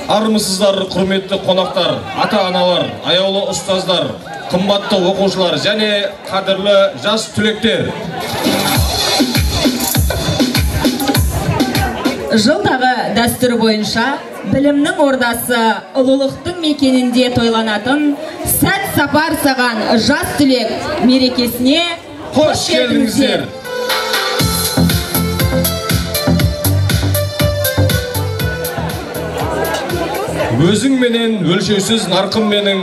Армысыздар, құрметті қонақтар, ата-аналар, аяулы ұстаздар, қымбатты оқушылар және қадірлі жас түлектер. Жылдағы дәстүр бойынша білімнің ордасы ұлылықтың мекенінде тойланатын сәт сапар саған жас түлек мерекесіне қош келдіңіздер. Өзің менен өлшеусіз нарқым менің,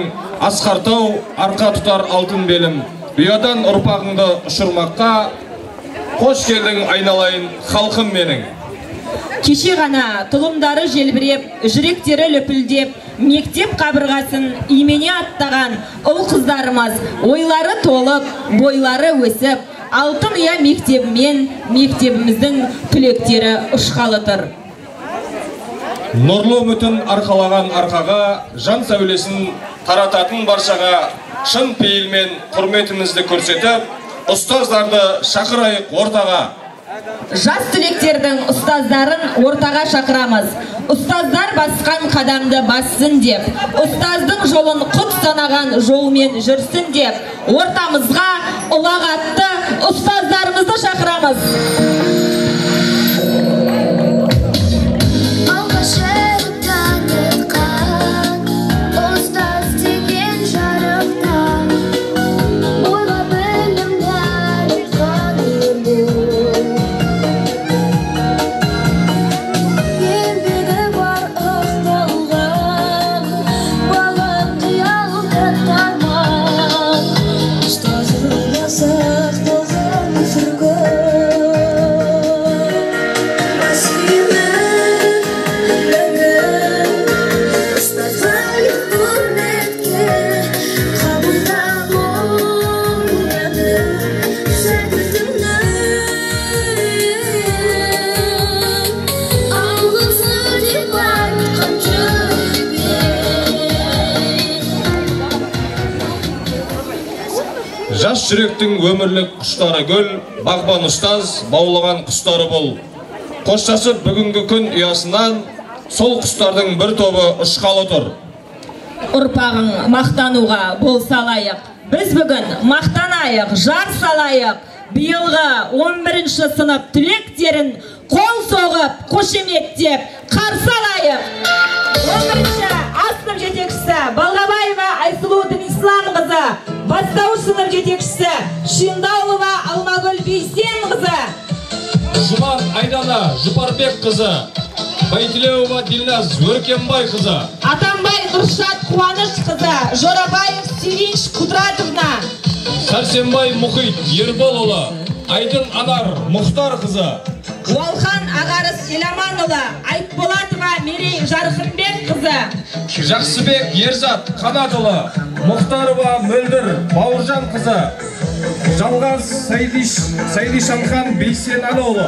асқар тау, арқа тұтар алтын белім. Ұядан ұрпағыңды ұшырмаққа, қош келдің айналайын халқым менің. Кеше ғана тұлымдары желбіреп, жүректері лүпілдеп, мектеп қабырғасын имене аттаған ұл қыздарымыз ойлары толып, бойлары өсіп, алтын ұя мектебімен мектебіміздің түлектері ұшқалы тұр. Нұрлы үмітін арқалаған арқаға, жан сәулесін тарататын баршаға шын пейілмен құрметімізді көрсетіп, ұстаздарды шақырайық ортаға. Жас түлектердің ұстаздарын ортаға шақырамыз. Ұстаздар басқан қадамды бассын деп, ұстаздың жолын құт санаған жолмен жүрсін деп, ортамызға ұлағатты ұстаздарымызды шақырамыз. Жас жүректің өмірлік құштары гүл, бағбан ұстаз, баулаған құстары бол. Қоштасып бүгінгі күн ұясынан, сол құстардың бір тобы ұшқалы тұр. Ұрпағың мақтануға болса лайық. Біз бүгін мақтанайық, жар салайық. Биылғы 11-ші сынып түлектерін қол соғып, қошеметтеп, қарсы алайық. 11-ші А сынып жетекшісі Балғабаева Айсұлу Дінисламқызы, бастауыш сынып жетекшісі Шиндаулова Алмагүл Бейсенқызы, Жұман Айдана Жұпарбек қызы, Байтілеуова Дилназ Өркенбай қызы, Атамбай Нұршат Қуаныш қызы, Жорабаев Сиринш Кудратовна, Сәрсенбай Мұхит Ерболұлы, Айдын Анар Мұхтар қызы, Уалхан Ағарыс Еламанұлы, Айтболатова Мерей Жарқынбек қызы, Жақсыбек Ерзат Қанатұлы, Мұхтарова Мөлдір Бауыржан қызы, Жалғаз Сайдишанхан Бейсенәліұлы.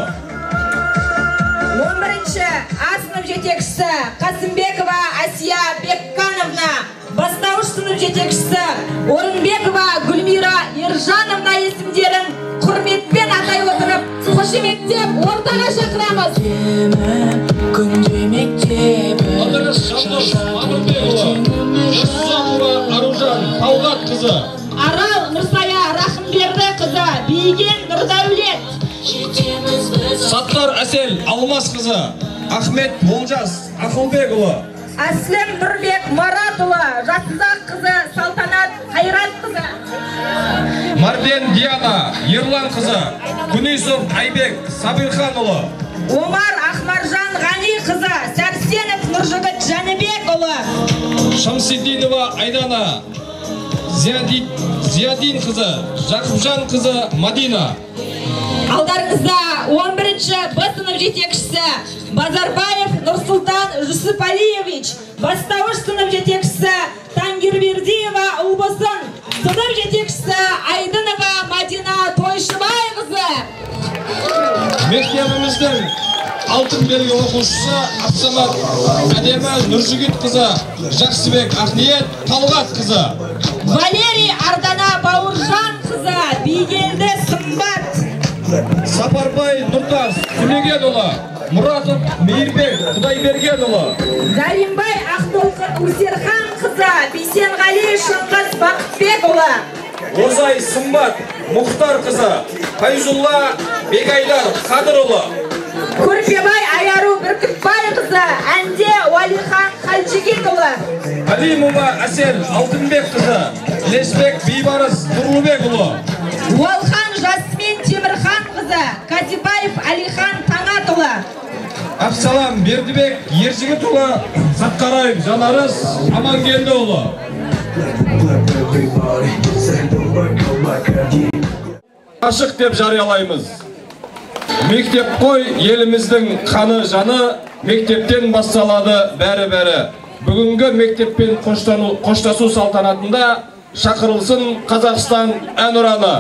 11-ші А сынып жетекшісі Қасымбекова Асия Беккановна, бастауыш сынып жетекшісі Орынбекова Гүлмира Ержановна есімдерін құрметпен атай отырып, қошеметтеп ортаға шақырамыз. Ыдырыс Жандос Мамырбекұлы, Жасұзақова Аружан Талғат қызы, Арал Нұрсая Рахымберді қызы, Бейген Нұрдәулет, Саттар Әсел Алмас қызы, Ахмет Олжас Ақылбекұлы, Әслім Нұрбек Маратұлы, Жасұзақ қызы Салтанат Қайрат қызы, Марден Диана Ерлан қызы, Күнисов Айбек Сабирханұлы, Омар Ахмаржан Ғани қызы, Сәрсенов Нұржігіт Жәнібекұлы, Шамсидинова Айдана Зиядин қызы, Жақыпжан қызы Мадина. Алдарыңызда 11-ші Б сынып жетекшісі Базарбаев Нұрсұлтан Жүсіпалиевич, бастауыш сынып жетекшісі Тангирбердиева Ұлбосын, сынып жетекшісі Айдынова Мадина Тойшыбайқызы. Мектебіміздің алтын белгі оқушысы Абсамат Әдемі Нұржігіт қызы, Жақсыбек Ақниет Талғат қызы, Валерий Ардана Бауыржан қызы, Бигелді Сымбат, Сапарбай Нұртас Төлегенұлы, Мұратов Мейірбек Құдайбергенұлы. Заримбай Ақтолқын Өсерхан қызы, Бейсенғали Шыңғыс Бақытбекұлы. Озай Сымбат Мұхтар қызы, Файзулла Бегайдар Қадырұлы. Көрпебай Аяру Бүркітбай қызы, Әнде Уәлихан Қалжігітұлы. Алимова Әсел Алтынбек қызы, Лесбек Бейбарыс Нұрлыбекұлы. Уалхан Жасмин Темірхан қызы, Катибаев Алихан Таңатұлы. Әпсалам Бердібек Ержігітұлы, Сатқараев Жанарыс Амангелдіұлы. Ашық деп жариялаймыз. Мектеп қой еліміздің қаны жаны, мектептен басталады бәрі-бәрі. Бүгінгі мектеппен қоштасу салтанатында шақырылсын Қазақстан әнұраны.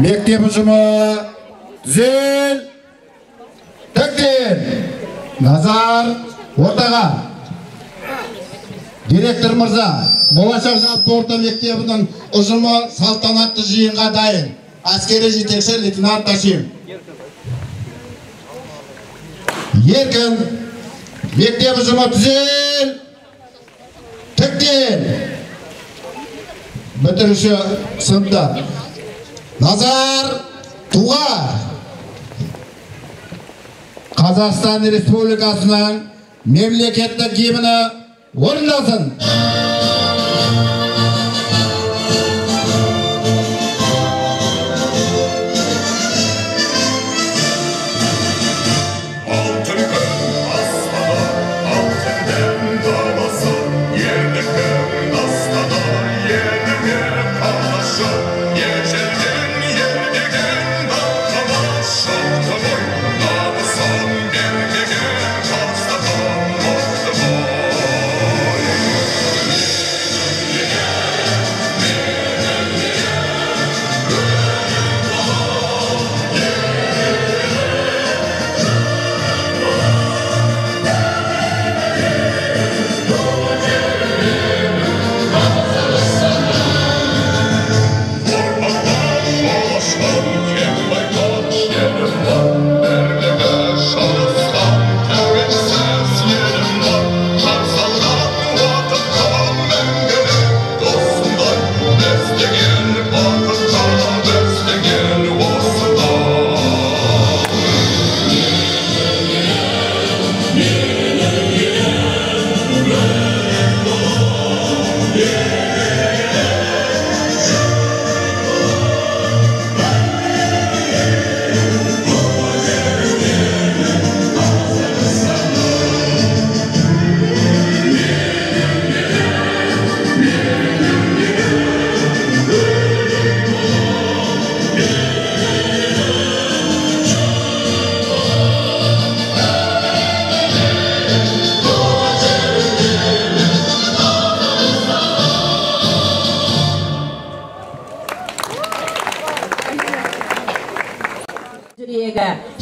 Мектеп ұжымы түзел, тіктел, назар ортаға. Директор мырза, болашақ жалпы орта мектебінің ұжымы салтанатты жиынға дайын. Әскери жетекші лейтенант Ташим. Еркін, мектеп ұжымы түзел, тіктел. Бітіруші сыныптар. Назар туға. Қазақстан Республикасының мемлекеттік гимні орындалсын.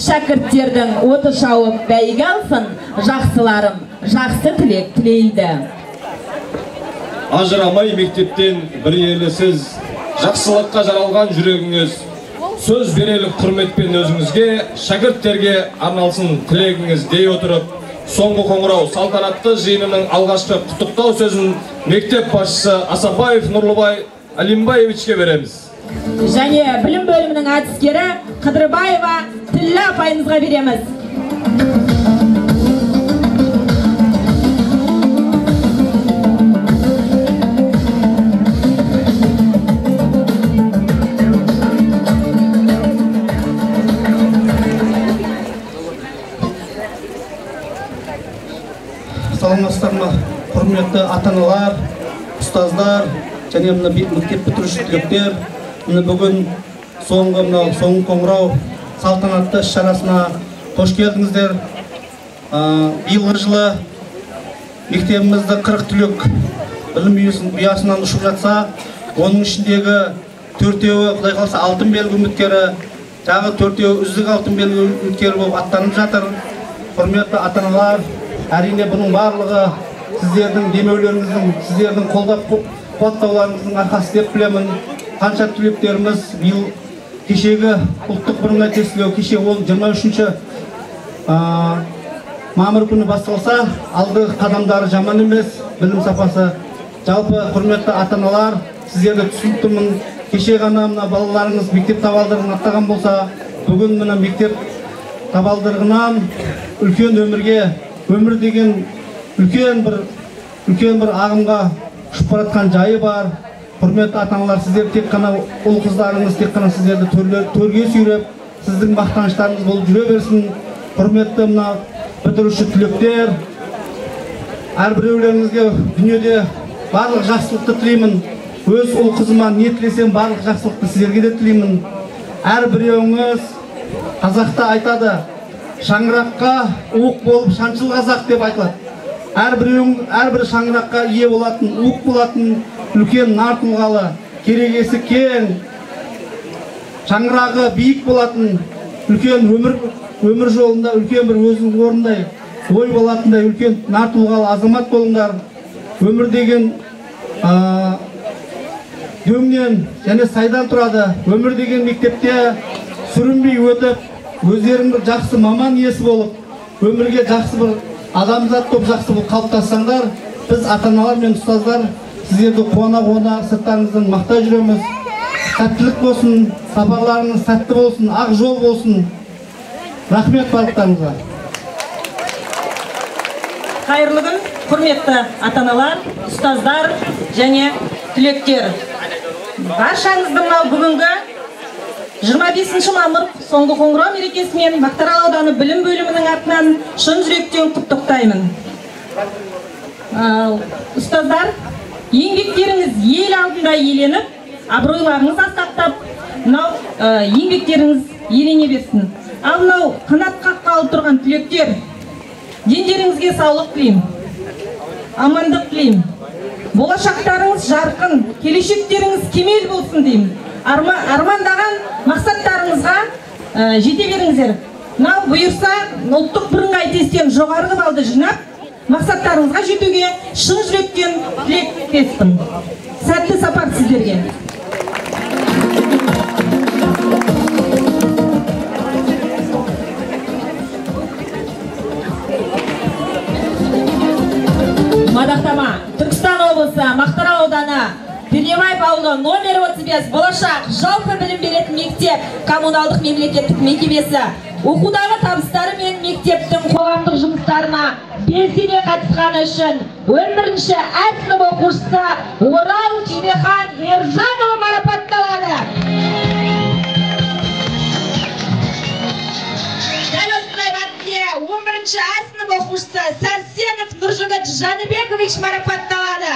Шәкірттердің оты шауып бәйге алсын, жақсыларым жақсы тілек тілейді. Ажырамай мектептен бір елісіз, жақсылыққа жаралған жүрегіңіз, сөз берелік құрметпен өзіңізге, шәкірттерге арналсын тілегіңіз дей отырып, соңғы қоңырау салтанатты жиынының алғашқы құттықтау сөзін мектеп басшысы Асабаев Нұрлыбай Алимбаевичке береміз. Және білім бөлімінің әдіскері Қыдырбаева Тіллә апайымызға береміз. Саламатсыздар ма, құрметті ата-аналар, ұстаздар және мына мектеп бітіруші түлектер. Міне бүгін соңғы мынау соңғы қоңырау салтанатты іс-шарасына қош келдіңіздер. Биылғы жылы мектебімізді 40 түлек білім ұясынан ұшып жатса, оның ішіндегі төртеуі Құдай қаласа алтын белгі үміткері, тағы төртеуі үздік алтын белгі үміткері болып аттанып жатыр. Құрметті ата-аналар, әрине бұның барлығы сіздердің демеулеріңіздің, сіздердің қуаттауларыңыздың арқасы деп білемін. Қанша түлектеріміз биыл кешегі ұлттық бірыңғай тестілеу кеше ол 23 мамыр күні басталса, алды қадамдары жаман емес, білім сапасы. Жалпы құрметті ата-аналар, сіздерді түсініп тұрмын. Кеше ғана мына балаларыңыз мектеп табалдырығын аттаған болса, бүгін мына мектеп табалдырығынан үлкен өмірге, өмір деген үлкен бір ағымға ұшып бара жатқан жайы бар. Құрметті ата-аналар, сіздер тек қана ұл қыздарыңыз, тек қана сіздерді төрге сүйреп, сіздің мақтаныштарыңыз болып жүре берсін. Құрметті мына бітіруші түлектер, әрбіреулеріңізге дүниеде барлық жақсылықты тілеймін. Өз ұл қызыма не тілесем, барлық жақсылықты сіздерге де тілеймін. Әрбіреуіңіз, қазақта айтады, шаңыраққа уық болып шаншыл қазақ деп айтылады. Әрбір шаңыраққа ие болатын, уық болатын үлкен нар тұлғалы, керегесі кең, шаңырағы биік болатын, үлкен өмір жолында үлкен бір өзінің орнындай ой болатындай үлкен нар тұлғалы азамат болыңдар. Өмір деген дөңнен және сайдан тұрады. Өмір деген мектепте сүрінбей өтіп, өздерің бір жақсы маман иесі болып, өмірге жақсы бір адамзат болып жақсы болып қалыптассаңдар, біз ата-аналар мен ұстаздар сіздерді қуана-қуана сырттарыңыздан мақтай жүреміз. Сәттілік болсын, сапарларыңыз сәтті болсын, ақ жол болсын. Рахмет барлықтарыңызға. Қайырлы күн, құрметті ата-аналар, ұстаздар және түлектер. Баршаңызды мынау бүгінгі 25 мамыр соңғы қоңырау мерекесімен Мақтаарал ауданы білім бөлімінің атынан шын жүректен құттықтаймын. Ұстаздар, еңбектеріңіз ел алдында еленіп, абыройларыңыз асқақтап, мынау еңбектеріңіз елене берсін. Ал мынау қанат қаққалы тұрған түлектер, дендеріңізге саулық тілеймін, амандық тілеймін. Болашақтарыңыз жарқын, келешектеріңіз кемел болсын деймін. Армандаған мақсаттарыңызға жете беріңіздер. Мынау бұйырса ұлттық бірыңғай тесттен жоғарғы балды жинап, мақсаттарыңызға жетуге шын жүректен тілектеспін. Сәтті сапар сіздерге. Мадақтама. Түркістан облысы, Мақтаарал ауданы, Пернебаев ауылы, номер 35, Болашақ жалпы білім беретін мектеп, коммуналдық мемлекеттік мекемесі. Оқудағы табыстары мен мектептің қоғамдық жұмыстарына белсене қатысқаны үшін 11-ші ә сынып оқушысы Орал Түймехан Ержанұлы марапатталады. Дәл осындай мәртебе 11-ші ә сынып оқушысы Сәрсенов Нұржігіт Жәнібекович марапатталады.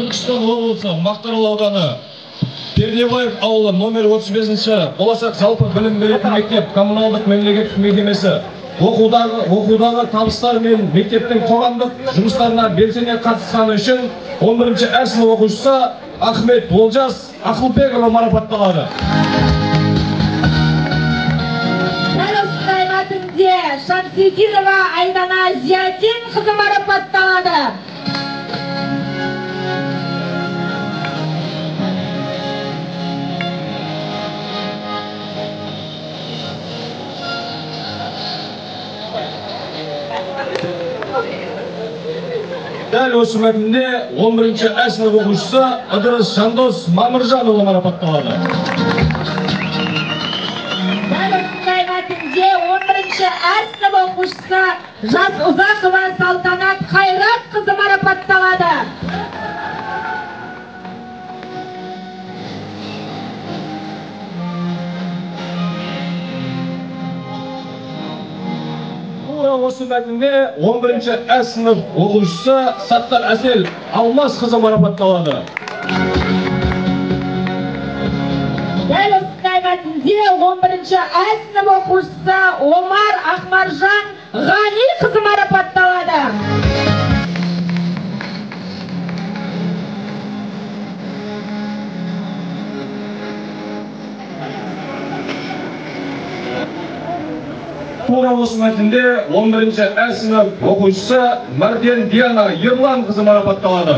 Түркістан облысы, Мақтаарал ауданы, Пернебаев ауылы, номер 35-ші, Болашақ жалпы білім беретін мектеп, коммуналдық мемлекеттік мекемесі. Оқудағы табыстар мен мектептің қоғамдық жұмыстарына белсене қатысқаны үшін 11-ші ә сынып оқушысы Ахмет Олжас Ақылбекұлы марапатталады. Дәл осындай мәтінде Шамсидинова Айдана Зиятдинқызы марапатталады. Дәл осы мәтінде 11-ші ә сынып оқушысы Ыдырыс Жандос Мамыржанұлы марапатталады. Дәл осындай мәтінде 11-ші ә сынып оқушысы Жас Ұзақова Салтанат Қайратқызы марапатталады. Осы мәтінде 11-ші ә сынып оқушысы Саттар Әсел Алмасқызы марапатталады. Дәл осындай мәтінде 11-ші ә сынып оқушысы Омар Ақмаржан Ғаниқызы марапатталады. Тура осы осы мәтінде 11-ші Ә сынып оқушысы Мәрден Диана Ерлан қызы марапатталады.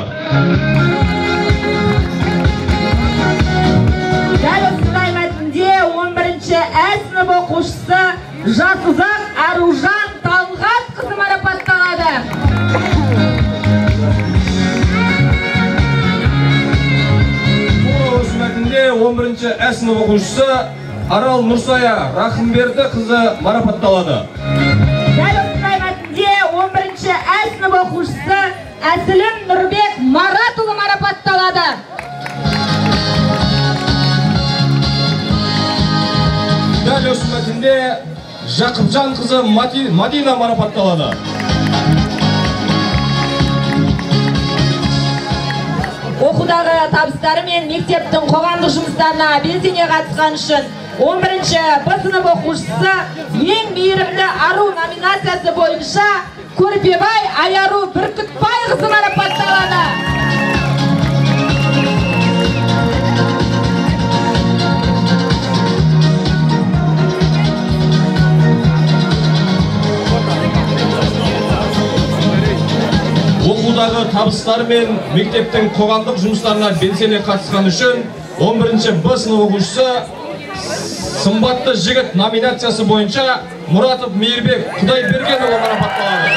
Дәл осындай мәтінде 11-ші Ә сынып оқушысы Жасұзақ Аружан Талғат қызы марапатталады. Тура осы мәтінде 11-ші Ә сынып оқушысы Арал Нұрсая Рахымберді қызы марапатталады. Дәл осындай мәтінде 11-ші Ә сынып оқушысы Әсілім Нұрбек Маратұлы марапатталады. Дәл осы мәтінде Жақыпжан қызы Мадина марапатталады. Оқудағы табыстары мен мектептің қоғамдық жұмыстарына белсене қатысқан үшін 11-ші Б сынып оқушысы ең мейірімді ару номинациясы бойынша Көрпебай Аяру Бүркітбай қызы марапатталады. Оқудағы табыстары мен мектептің қоғамдық жұмыстарына белсене қатысқан үшін 11-ші Б сынып оқушысы сымбатты жігіт номинациясы бойынша Мұратов Мейірбек Құдайбергенұлы марапатталады.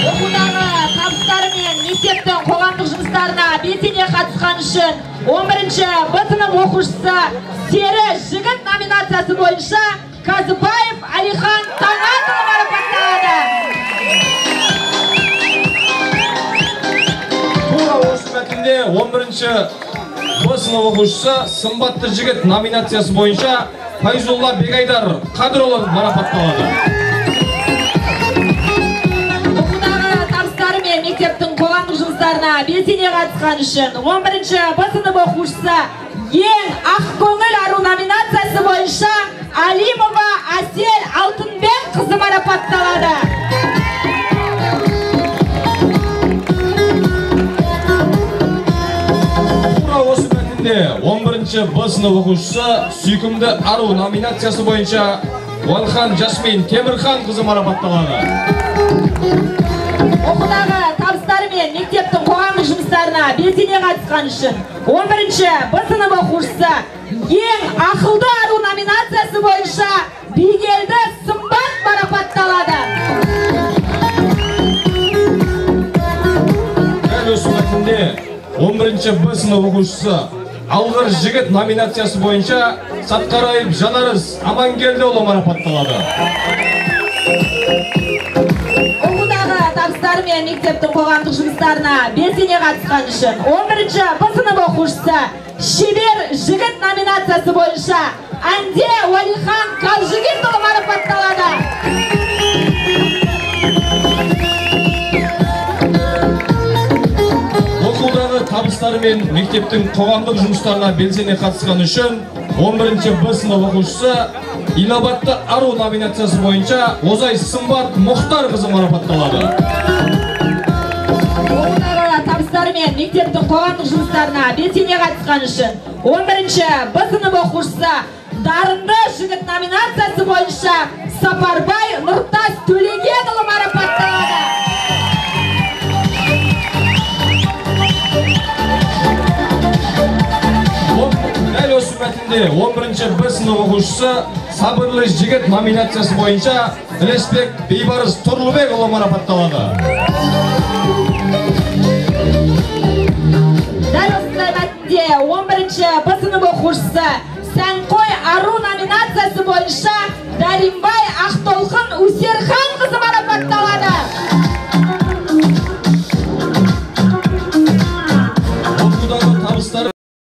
Оқудағы табыстары мен мектептің қоғамдық жұмыстарына белсене қатысқан үшін 11-ші Б сынып оқушысы сері жігіт номинациясы бойынша Казыбаев Алихан Таңатұлы марапатталады. Тура осы мәтінде 11-ші Б сынып оқушысы сымбатты жігіт номинациясы бойынша Файзулла Бегайдар Қадырұлы марапатталады. Оқудағы табыстары мен мектептің қоғамдық жұмыстарына белсене қатысқан үшін 11-ші Б сынып оқушысы ең ақкөңіл ару номинациясы бойынша Алимова Әсел Алтынбек қызы марапатталады. Тура осы мәтінде 11-ші Б сынып оқушысы сүйкімді ару номинациясы бойынша Уанхан Жасмин Темірхан қызы марапатталады. Оқудағы табыстары мен мектептің қоғамдық жұмыстарына белсене қатысқан үшін 11-ші Б сынып оқушысы ең ақылды ару номинациясы бойынша Бигелді Сымбат марапатталады. Дәл осы мәтінде 11-ші Б сынып оқушысы алғыр жігіт номинациясы бойынша Сатқараев Жанарыс Амангелдіұлы марапатталады. Оқудағы табыстары мен мектептің қоғамдық жұмыстарына белсене қатысқан үшін 11-ші Б сынып оқушысы шебер жігіт номинациясы бойынша Әнде Уәлихан Қалжігітұлы марапатталады. Оқудағы табыстары мен мектептің қоғамдық жұмыстарына белсене қатысқан үшін 11-ші Б сынып оқушысы инабатты ару номинациясы бойынша Озай Сымбат Мұхтар қызы марапатталады. Оқудағы табыстары мен мектептің қоғамдық жұмыстарына белсене қатысқан үшін 11-ші Б сынып оқушысы дарынды жігіт номинациясы бойынша Сапарбай Нұртас Төлегенұлы марапатталады. Дәл осы мәтінде 11-ші Б сынып оқушысы сабырлы жігіт номинациясы бойынша Ілесбек Бейбарыс Тұрлыбекұлы марапатталады. Дәл осындай мәтінде 11-ші Б сынып оқушысы сәнқой ару номинациясы бойынша Дәримбай Ақтолқын Усерхан